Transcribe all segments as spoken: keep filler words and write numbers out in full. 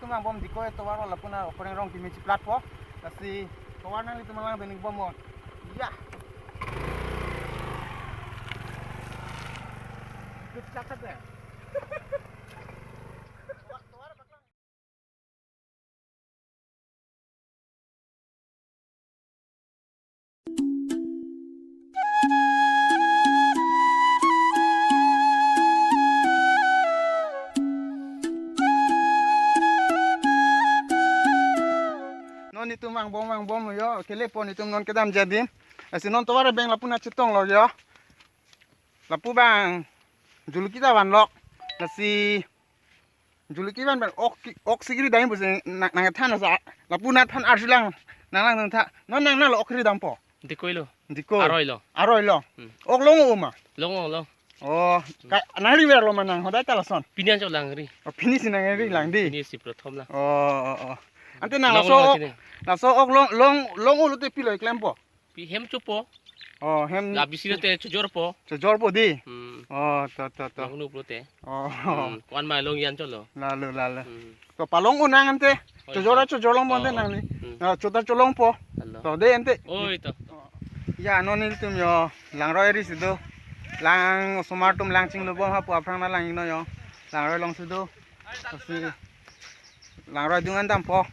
Tum angbong dikoi tovar lapu na okoreng rong kimi chiplatpo. Lasi tovar nanglitum alangdun ik bomnon. Ya. Good luck there. Non netum angbong angbong yo, kelepo netum non kedam jadim. Lasi non tovar abeng lapu na chetonglo yo. Lapu bang juluki ta vanlok. Lasi juluki van bang ok, ok sikri dai pusi nang, nangthan sa. Lapu nat phan arjulang nang lang tha. Non nang nalo ok ri dampo. Dikoi lo. Dikoi. Aroi lo. Aroi lo. Hmm. Ok long-o ma. Long-o lo. Oh, ka, nangriverlo ma nang hodai ta lason. Pini anchot langri. Oh, pini si nangri lang di. Pini si prothom lang. Oh, oh, oh. Ante nang laso ok, laso ok long, long, long-o lote pilo klempo. Pi hem chopo. Oh, hem. La bisi lote chojorpo. Chojorpo di. Hmm. Oh, to, to, to. Long-o lote. Oh. Hmm. Ko-an ma long-i anchotlo. Lalo, lalo. Hmm. To palong-o nang ante. Oi, chojor to. Chojor longpo ante nangli. Hmm. Ah, chota cholongpo. Hello. To de ante. Oi to. Ya, non nelitum yo. Langroi ri si do. Lang osomar atum lang chinglu bom hapu aphrang na lang-iknon yo. Langroi along si do. Lasi langroi dung an dampo.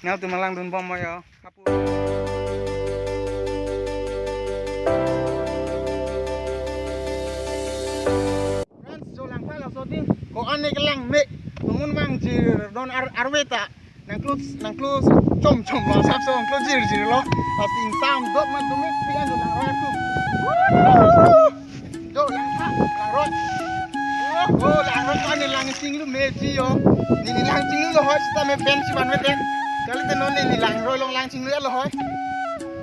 Nangtum alangdun bom mo yo. Hapu. Friends, jo langtha laso ding. Ko-an ne kelang me. Tumun mang jir don ar-, arve ta. Nangklo, nangklo chom chom lo, sapso nangklo jir jir lo. Pasti ingsam dot man tumit pi an jo langroi aku. Woo! Jo langtha, langroi. Oh, langroi ko-an ne lang chinglu meji yo. Neli lang chinglu lo hoi, sita me pen si van me pen. Kalite non neli langroi along lang chinglu lo hoi.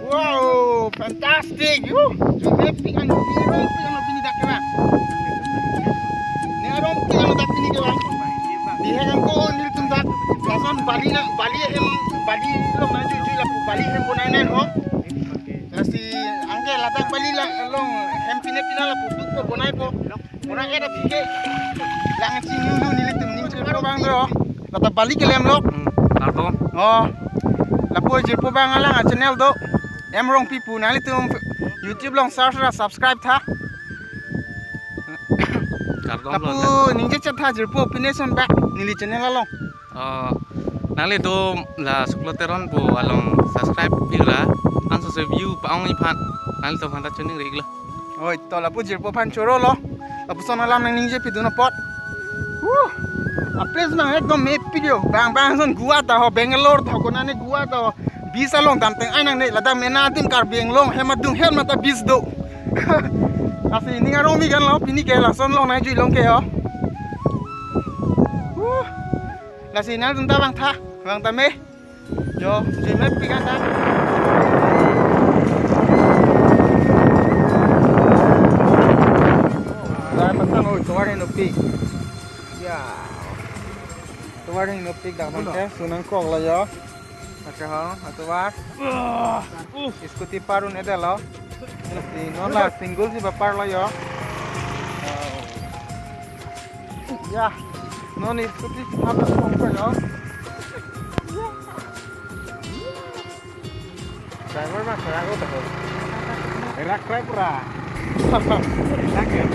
Wow, fantastic. Yuh. Jumepik an, jumepik an pini dak kena. Ne arong pik an dak pini kena. Di hek angko nelitum dak. Lason bali na, bali hem, bali along nangjuijui lapu bali hem bonai nai ho. Lasi anke ladak bali la along hem pine pina lapu dukpo bonaipo. Bonai ke dak ke. Lang chinglu nelitum ning chinglu bang do. Ladak bali kelemlo. Hmm, ladak. Oh. Lapu jirpo bang alang a channel do. M Rongpi pu nanglitum YouTube along search ra subscribe tha. Kardom. Lapu lo, ningje chat tha jirpo pine son ba neli channel along. Oh, nanglitum la Suklo Teron pu along subscribe ikra, anso se view pa-ong-i aphan nanglitum aphan ta choningri iklo. Oi, to lapu jirpo aphan chorolo. Lapuson alam nangningjepidun apot. Wuh. A place bang ekdom mepik yo. Bang bang son Goa ta ho, Bangalore ta ho, konane Goa ta ho. Beach along damteng ai nangne, ladak mena adim Karbi Anglong hem adung hem mata beach do. Lasi ning arong mi ganlo, pini ke lason along nangjui long ke ho. Wuh. Lasi nangtum ta vangtha, vang tame. Jo, jui mepik an ta. Dah pasang, oh, tovar henopik. Ya. Tovar henopik dak bang ke, sunang krok lo yo. Oke ho, atovar. Scooty parun-edetlo. Lasi non la single si bapar lo yo. Ya, non scooty si bapar lo yo. Driver bang serak lo taho. Serak krai pura. Serak ya.